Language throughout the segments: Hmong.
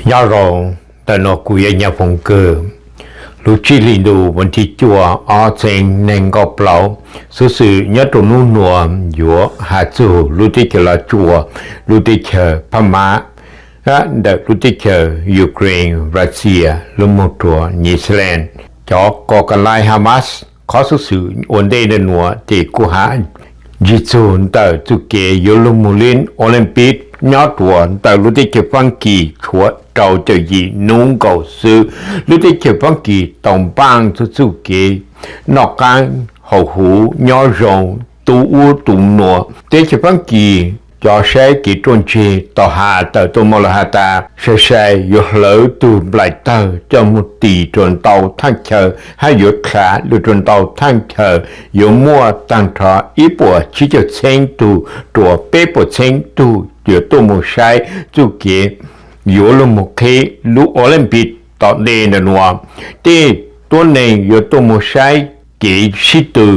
Nyob zoo, ntawm no kuv yog Nyiaj Foom Kws. Lub tsib hlis ntuj vas thib cuaj ob txhiab nees nkaum plaub, xuv xwm nyob rau hnub nuav yuav has txug lub teb chaws Los Tsuas, lub teb chaws Phab Mab, ntawm lub teb chaws Ukraine, Russia, lub moog rua New Zealand. Cov koj ka laib Hamas qhov xuv xwm ua ntej ntawm nuav ces kuj has ntsig txug ntawm txuj kev yuav lug moog lib Olympic nyob rua ntawm lub teb chaws Faab Kis tshuav rau caum yim nub nkaus xwb. Lub teb chaws Faab Kis tau npaaj txug txuj kev noj qaab haus huv nyob zoo tu ub tu nuav. Teb chaws Faab Kis cov saib kev ruaj ntseg tau has tawm tuaj moog lawm has tas sai sai yuav hlawv tug nplaim tawg coj moog tis rua ntau thaaj chaw hab yuav dlaav lug rua ntau thaaj chaw, yuav muaj taag nrho ib puas tsib caug txheeb tug rua peb puas txheeb tug yuav tuaj moog saib txuj kev yuav lug moog qheb lub Olympic tom ntej ntawm nuav. Tej tuab neeg yuav tuaj moog saib kev sib tw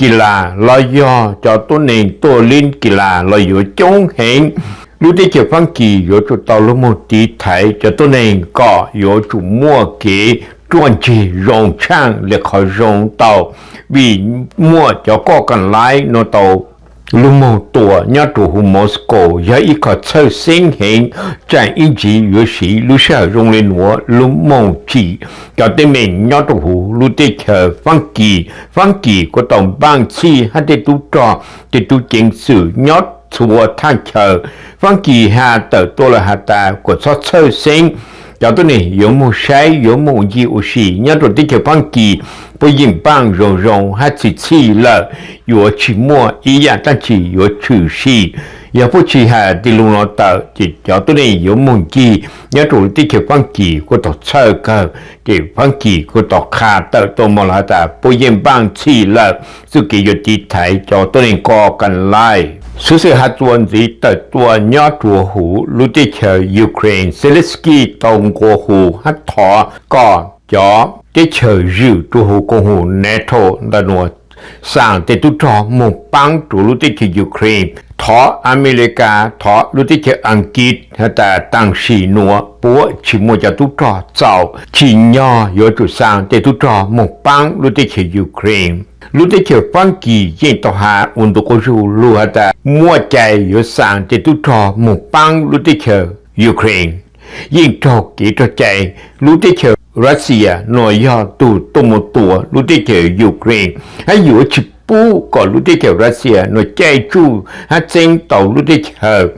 kis las los yog cov tuab neeg tuaj lib kis las los yuav coob heev. Lub teb chaws Faab Kis yuav tsum tau lug moog tiv thaiv cov tuab neeg kom yuav tsum muaj kev ruaj ntseg zoo tshaaj le qhov zoo tau, vim muaj cov koj ka laib nuav tau lug moog tua nyob rua huv Moscow yog ib qho txhawj xeeb heev, tsaam ib ntsis yuav siv lub sij hawm zoo le nuav lug moog tsim cov teeb meem nyob rua huv lub teb chaws Faab Kis. Faab Kis kuj tau npaaj txhij hab tej tub rog, tej tub ceev xwm nyob txhua thaaj chaw. Faab Kis has tawm tuaj lawm has tas kuas txhob txhawj xeeb, cov tuab neeg yuav moog saib yuav moog ncig ua si nyob rua teb chaws Faab Kis puab yeej npaaj zoo zoo hab txhij txhij lawm, yuav tsi muaj ib yaam dlaab tsi yuav tshwm sim. Yog puab tsi has tej lug nuav tawm ces cov tuab neeg yuav moog ncig nyob rua teb chaws Faab Kis kuj tau txhawj kawg. Ces Faab Kis kuj tau qha tawm tuaj moog lawm has tas puab yeej npaaj txhij lawm, txuj kev yuav tiv thaiv cov tuab neeg koj ka laib. Xuv xwm has txuas ntxiv tawm tuaj nyob rua huv lub teb chaws Ukraine, Zelensky tau nqua hu hab thov kom cov teb chaws zwm rua huv koom haum NATO ntawm nuav xaam tej tub rog moog paab rua lub teb chaws Ukraine. Thov Amelikas, thov lub teb chaws Askiv has tas taam sim nuav puab tsi muaj cov tub rog txaus, tsim nyog yuav tsum xaam tej tub rog moog paab lub teb chaws Ukraine. Lub teb chaws Faab Kis yeej tau has ua ntu quas zug lug has tas muaj cai yuav xaam tej tub rog moog paab lub teb chaws Ukraine. Yeej raug kev raug cai, lub teb chaws Russia nuav yog tug tuaj moog tua lub teb chaws Ukraine, hab yuav tsi pub kom lub teb chaws Russia nuav caij tsuj hab txeeb tau lub teb chaws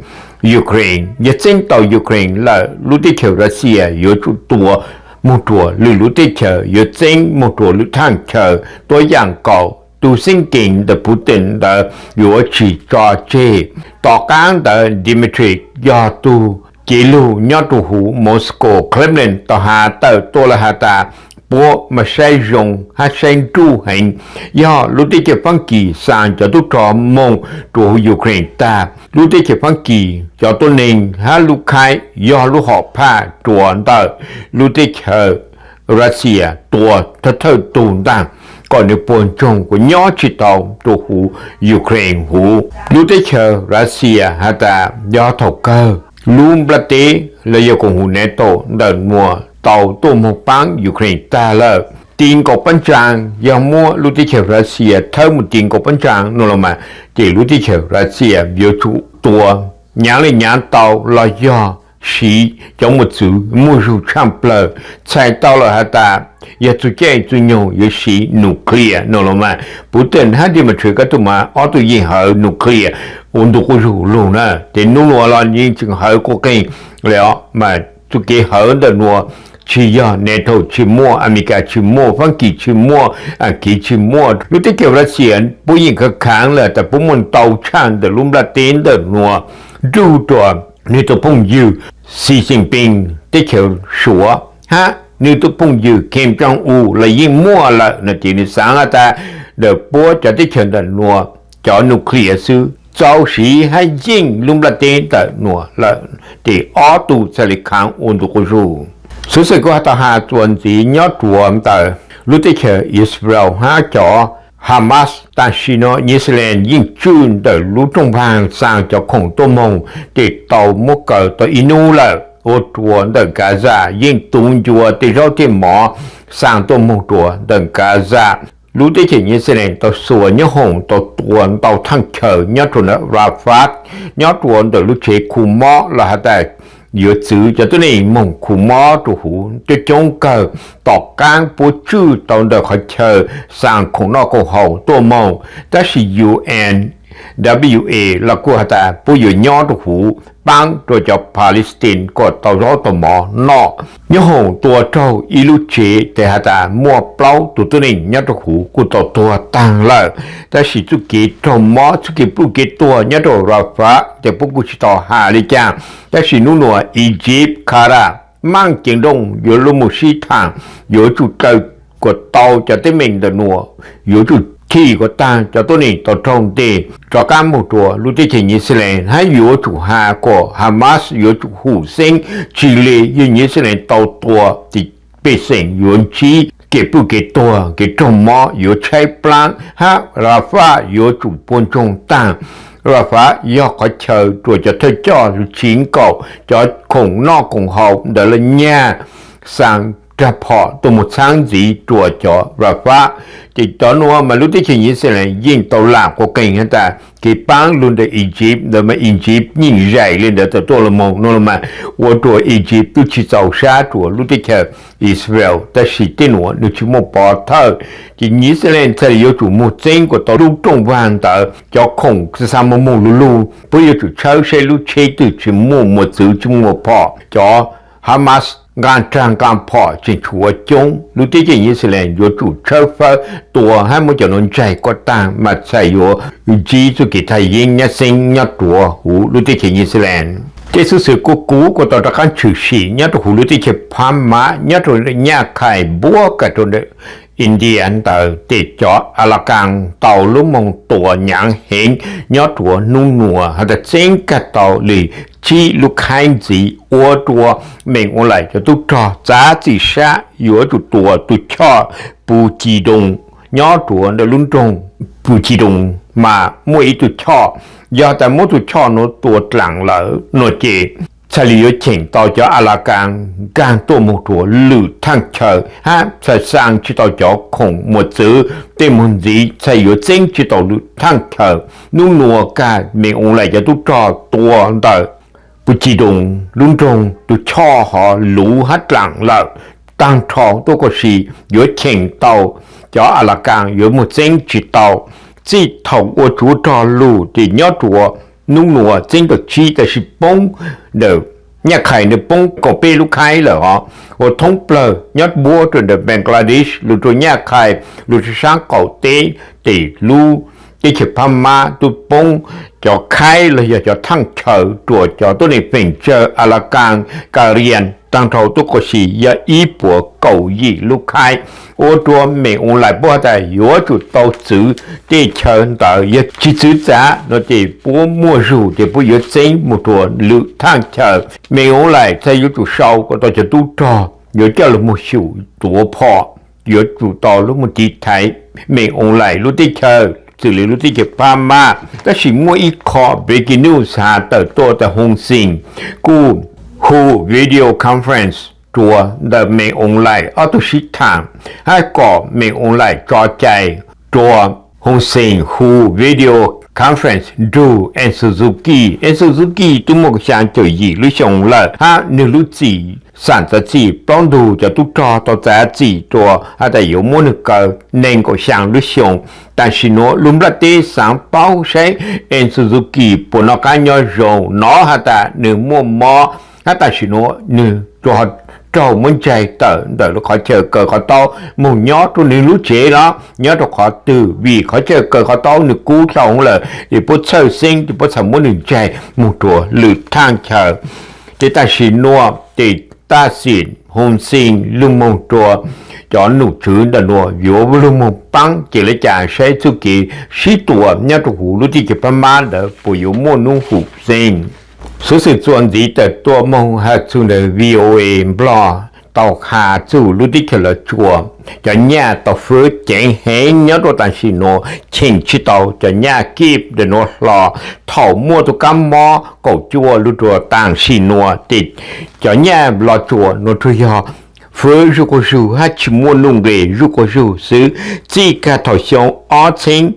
Ukraine. Yog txeeb tau Ukraine lawm, lub teb chaws Russia yuav tsum tua moog rua lwm lub teb chaws, yuav txeeb moog rua lwm thaaj chaw. Tuab yaam nkaus tug xeeb nkees ntawm Putin ntawd yuav tsi tso tseg. Tom qaab ntawd Dmitry yog tug cev lug nyob rua huv Moscow, Kremlin tau has tawm tuaj lawm has tas puab mas saib zoo hab saib nruj heev. Yog lub teb chaws Faab Kis xaam cov tub rog moog rua huv Ukraine tag, lub teb chaws Faab Kis cov tuab neeg hab lub khaib yog lub hom phaj rua ntawm lub teb chaws Russia tua thawj thawj tug ntaag, kom nwg puag ntsoog kuas nyob tsi tau rua huv Ukraine huv. Lub teb chaws Russia has tas yog thaum kawg lub nplaj teb los yog koom haum NATO ntawm nuav tau tuaj moog paab Ukraine tag lawm, ti nkaus paab ntsaa, yog muab lub teb chaws Russia thawb moog ti nkaus paab ntsaa nuav los mas, ces lub teb chaws Russia yuav tsum tua, nyaav le nyaav tau los yog siv cov mos txwv muaj zug tshaaj plawg, txhais tau lawm has tas yog txug caij txug nyoog yuav siv nuclear nuav los mas. Putin hab Dmitry kab tug mas ob tug yeej hawv nuclear ua ntu quas zug lug na, ces nub nuav los yeej tseem hawv quas qeeg le os mas. Txuj kev hawv ntawm nuav tsi yog NATO tsi muaj, Amelikas tsi muaj, Faab Kis tsi muaj, Askiv tsi muaj. Lub teb chaws Russia puab yeej khav khaav lawm tas puab muaj ntau tshaaj ntawm lub nplaj teb ntawm nuav, nrug rua nwg tug phooj ywg Xi Jinping teb chaws Suav hab nwg tug phooj ywg Kim Jong Un los yeej muaj lawm no, ces nwg xaav has tas ntawm puab cov teb chaws ntawm nuav cov nuclear xwb txaus siv hab yeej lub nplaj teb ntawm nuav lawm, ces ob tug txhaj le khaav ua ntu quas zug. Xuv xwm kuv has tau has txuas ntxiv nyob rua ntawm lub teb chaws Israel hab cov Hamas, tam sim no New Zealand yeej tswj ntawm lub rooj vaag xaa cov khoom tuaj moog, ces tau muab kaw tau ib nub lawm. ua rua ntawm Gaza yeej tu ncua tej zaub tej mov xaa tuaj moog rua ntawm Gaza. Lub teb chaws Yixalayees tau xuas nyoob hoom tau tua ntau thaaj chaw nyob rua ntawm Rafah, nyob rua ntawm lub tsev khu mob los has tas yuav txwv cov tuab neeg moog khu mob rua huv coob coob kawg. Tom qaab puab tswj tau ntawm qhov chaw xaa khoom noj khoom haus tuaj moog, tab sis UN, WA los kuj has tas puab yuav nyob rua huv paab rua cov Palestine kuas tau zaub tau mov noj. Nyoob hoom tua raug ib lub tsev tes has tas muaj plaub tug tuab neeg nyob rua huv kuj tau tuag taag lawm, tab sis txuj kev raug mob txuj kev pluj kev tuag nyob rua Rafah tes puab kuj tsi tau has le caag. Tab sis nub nuav Egypt, Qatar maaj ceev nrooj yuav lug moog sib thaam, yuav tsum daws kuas tau cov teeb meem ntawm nuav, yuav tsum thim kuas taag cov tuab neeg tau raug nteg rov qaab moog rua lub teb chaws Yixalayees, hab yuav tsum has kuas Hamas yuav tsum hum xeeb, tsi le yog Yixalayees tau tua tes pej xeem yuav ntsib kev pluj kev tuag kev raug mob yuav tshaib plaab, hab Rafah yuav tsum puag ntsoog taag. Rafah yog qhov chaw rua cov thawj coj lug tsi nkaum cov khoom noj khoom haus ntawd lug nyag xaa rag phom tuaj moog txhaab ntxiv rua cov Rafah. Ces cov nuav mas lub teb chaws Yixalayees yeej tau lam quas qees has tas kev paab lug ntawm Egypt ntawd mas Egypt yeej zais le ntawd tawm tuaj lug moog nuav los mas ua rua Egypt tub tsi txaus sab rua lub teb chaws Israel, tab sis tej nuav nwg tsi muaj pov thawj. Ces Yixalayees txhaj le yuav tsum moog txeeb kuas tau lub rooj vag ntawd cov khoom xa xa moog moog lug lug, puab yuav tsum tshawb saib lub tsheb twg tsi muaj mos txwv tsi muaj phom. Cov Hamas nqaa rag nqaa phom tseem tshuav coob, lub teb chaws Yixalayees yuav tsum tshawb fawb tua hab muab cov nuav ntsaig kuas taag mas txhaj yuav ntsib txuj kev thaj yeeb nyab xeeb nyob rua huv lub teb chaws Yixalayees. Tej xuv xwm kuv kuv kuas tau rov qaab tshwm sim nyob rua huv lub teb chaws Phab Mab nyob rua nyaj khai npuab kag rua ntawm India ntawd tes cov Alakan tau lub moog tua nyaav heev nyob rua nub nuav has tas txeeb kag tau le tsib lub khaib ntxiv ua rua Meej Ua Laim cov tub rog txav txim sab yuav tsum tua tug choj Pu Ci Doo nyob rua ntawm lub nroog Pu Ci Doo mas muaj ib tug choj, yog tas muab tug choj nuav tua dlaam lawm nuav ces txhaj le yuav cheem tau cov Alakan nkaag tuaj moog rua lwm thaaj chaw hab txhaj xaa tsi tau cov khoom mos txwv tej moog ntxiv txhaj yuav txeeb tsi tau lwm thaaj chaw. Nub nuav kag Meej Ua Laim cov tub rog tua ntawm Pu Ci Doo lub nroog tug choj hov luv hab dlaam lawm, taag nrho tuab koj si yuav cheem tau cov Alakan yuav moog txeeb tsi tau. Txij thaum ua tsuv rog lug tes nyob rua nub nuav txeeb tau tsib, tab sis poob ntawm nyaj khai ntawd poob kaum peb lub khaib lawm os. Ua thoob plawg nyob npuab rua ntawm Bangladesh lug rua nyaj khai lug rua saab qaum teb, tes lub teb chaws Phab Mab tub poob cov khaib los yog cov thaaj chaw rua cov tuab neeg feem tsawg Alakan, Karian taag nrho tuab koj si yog ib puas kaum yim lub khaib, ua rua Meej Ua Laim puab has tas yuav tsum tau txwv tej chaw ntawd, yog tsi txwv txav nuav tes puab muaj zug tes puab yuav txeeb moog rua lwm thaaj chaw. Meej Ua Laim txhaj yuav tsum sau kuas tau cov tub rog yuav coj lug moog xyum tuav phom, yuav tsum tau lug moog tiv thaiv Meej Ua Laim lub teb chaws, txwm le lub teb chaws Phab Mab. Tab sis muaj ib qho breaking news has tawm tuaj tas Hun Sen kuj hu video conference rua ntawm Meej Ua Laim ob tug sib thaam, hab kom Meej Ua Laim tso cai rua Hun Sen hu video conference nrug Aung San Suu Kyi. Aung San Suu Kyi tub muaj kaum xyaa caum yim lub xyoo lawm, hab nwg lub txim xam txav txim plaub ntug cov tub rog tau txav txim rua has tas yuav muab nwg kaw neeg kaum xyaa lub xyoo. Tam sim nuav lub nplaj teb xaav paub saib Aung San Suu Kyi puas noj qab nyob zoo, nov has tas nwg muaj mob, hab tam sim nuav nwg rua raug muab ntsaig tawm ntawm lub qhov chaw kaw qhov taub moog nyob rua nwg lub tsev los nyob rua qhov twg, vim qhov chaw kaw qhov taub nwg kub dhau lawm, es puab txhawj xeeb tes puab txhaj muab nwg ntsaig moog rua lwm thaaj chaw. Ces tam sim nuav tes Thaksin, Hun Sen lug moog rua cov nom tswv ntawm nuav yuav lug moog paab ces le caag saib txuj kev sib tua nyob rua huv lub teb chaws Phab Mab ntawd puas yuav muaj nub hum xeeb. Xuv xwm txuas ntxiv tawm tuaj moog has txug ntawm VOA Nplog, tau has txug lub teb chaws Los Tsuas, cov nyaj tau fwb ceev heev nyob rua tam sim nuav cheem tsis tau cov nyaj kib ntawm nuav hlo. Thaum muaj tug kab mob kaum cuaj lug rua tam sim nuav tes cov nyaj Los Tsuas nuav tsuas yog fwb zuj quas zug hab tsis muaj nuj nqes zuj quas zug xwb. Txij kag thaum xyoo ob txheeb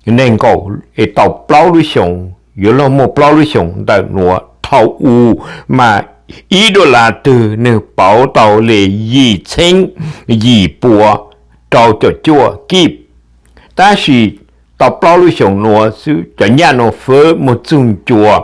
neeg nkaum es tau plaub lub xyoos, yuav luag muaj plaub lub xyoos ntawm nuav thaum u mas ib dollar twg nwg pauv tau le yim txheeb yim pua rau caum cuaj kib. Tab sis tau plaub lub xyoos nuav xwb cov nyaj nuav fwb moog txug ncua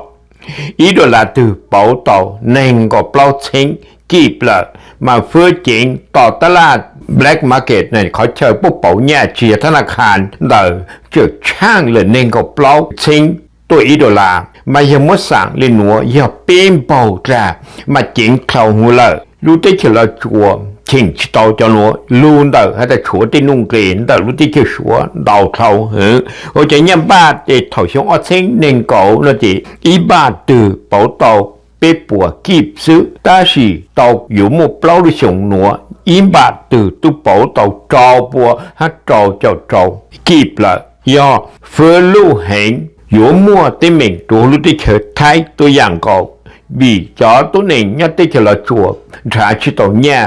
ib dollar twg pauv tau neeg nkaum plaub txheeb kib lawm, mas fwb ceev tom taj laj black market na, qhov chaw puab pauv nyaj tsis yog thab na khas ntawd tseem tshaaj lawm neeg nkaum plaub txheeb tuaj ib dollar. Mas yog muab xaam le nuav yog peb npaug dlaag mas ceev dlhau huv lawm. Lub teb chaws Los Tsuas cheem tsis tau cov nuav lug ntawm has tas tshuav tej nuj nqes ntawm lub teb chaws Suav ntau dlhau heev. Ua cov nyaj npaj tes thaum xyoo ob txheeb neeg nkaum nuav tes ib npaj twg pauv tau peb puas kib xwb, tab sis tau yuav muaj plaub lub xyoos nuav ib npaj twg tub pauv tau rau pua hab rau caum rau kib lawm. Yog fwb luj heev yuav muaj teeb meem rua lub teb chaws Thaib tuab yaam nkaus, vim cov tuab neeg nyob teb chaws Los Tsuas nrhav tsis tau nyaj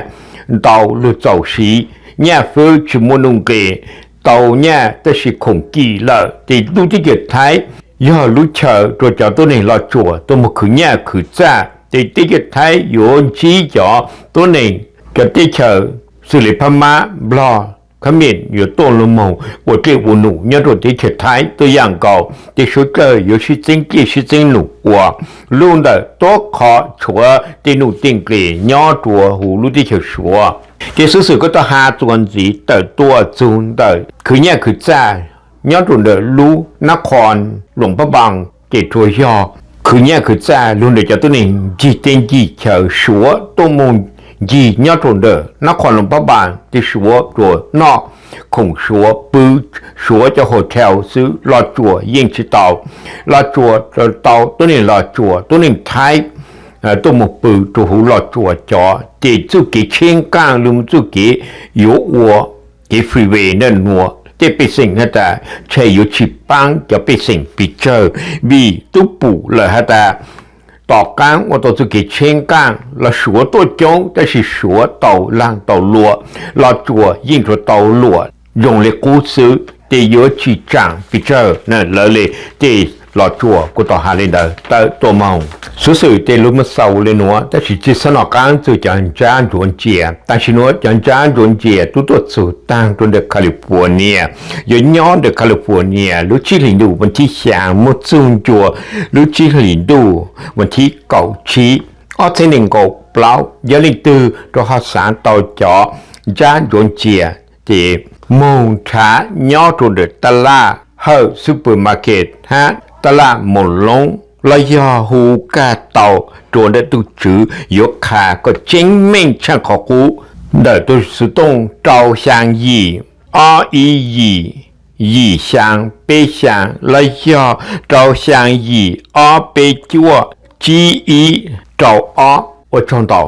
ntau lug txaus siv, nyaj fwb tsis muaj nuj nqes, tau nyaj tab sis khoom kim lawm tes lub teb chaws Thaib yog lub chaw rua cov tuab neeg Los Tsuas tuaj moog khwv nyaj khwv txaj. Tes teb chaws Thaib yuav ntsib cov tuab neeg cov teb chaws xws le Phab Mab, Nplog, Khab Mim yuav tuaj lug moog ua dlej ua num nyob rua teb chaws Thaib tuab yaam nkaus, tes suav dlawg yuav sib txeeb dlej sib txeeb num ua lub ntawm tuab qhov tshuav tej nuj tej nqes nyob rua huv lub teb chaws Suav. Ces xuv xwm kuv tau has txuas ntxiv tawm tuaj txug ntawm khwv nyaj khwv txaj nyob rua ntawm lub nab qhos Luam Pab Npaas ces tsuas yog khwv nyaj khwv txaj lug ntawm cov tuab neeg ncig teb ncig chaw Suav tuaj moog ncig nyob rua ntawm nab qhos Luam Pab Npaas tes Suav tsuas noj khoom Suav pw, Suav cov hotel xwb, Los Tsuas yeej tsis tau. Los Tsuas tau tuab neeg Los Tsuas tuab neeg Thaib tuaj moog pw rua huv Los Tsuas cov, ces txuj kev tsheb nqaaj lug txuj kev yuav ua kev freeway ntawm nuav tej pej xeem has tas tshe yuav tsis paab cov pej xeem pes tsawg, vim tub pum lawm has tas tom qaab ua tau txuj kev tsheb nqaaj los Suav tuaj coob tab sis Suav tau laag tau luam, Los Tsuas yeej tsuas tau luam zoo le qub xwb, ces yuav tsis tsaam pes tsawg na. Lawv le tej Los Tsuas kuj tau has le ntawd tawm tuaj moog. Xuv xwm tes lug moog xaus le nuav tab sis tsi xaav noj qaab txug cov ntsab ntsuav ntsia. Tam sim nuav cov ntsab ntsuav ntsia tub tuaj txug taag rua ntawm California, yuav nyob ntawm California lub tsib hlis ntuj vas thib xyaa moog txug ncua lub tsib hlis ntuj vas thib kaum tsib ob txheeb neeg nkaum plaub. Yog leej twg rua ho xaav tau cov ntsab ntsuav ntsia ces moog nrhav nyob rua ntawm taj laj Hawm Supermarket hab taj laj Moos Loob los yog hu kag tau rua ntawm tug tswv yuav qha kom tseeb meej tshaaj qhov qub ntawm tug xuv tooj rau xyaa yim, ob ib yim, yim xyaa peb xyaa los yog rau xyaa yim ob peb cuaj, tsib ib rau ob. Ua tsaug ntau.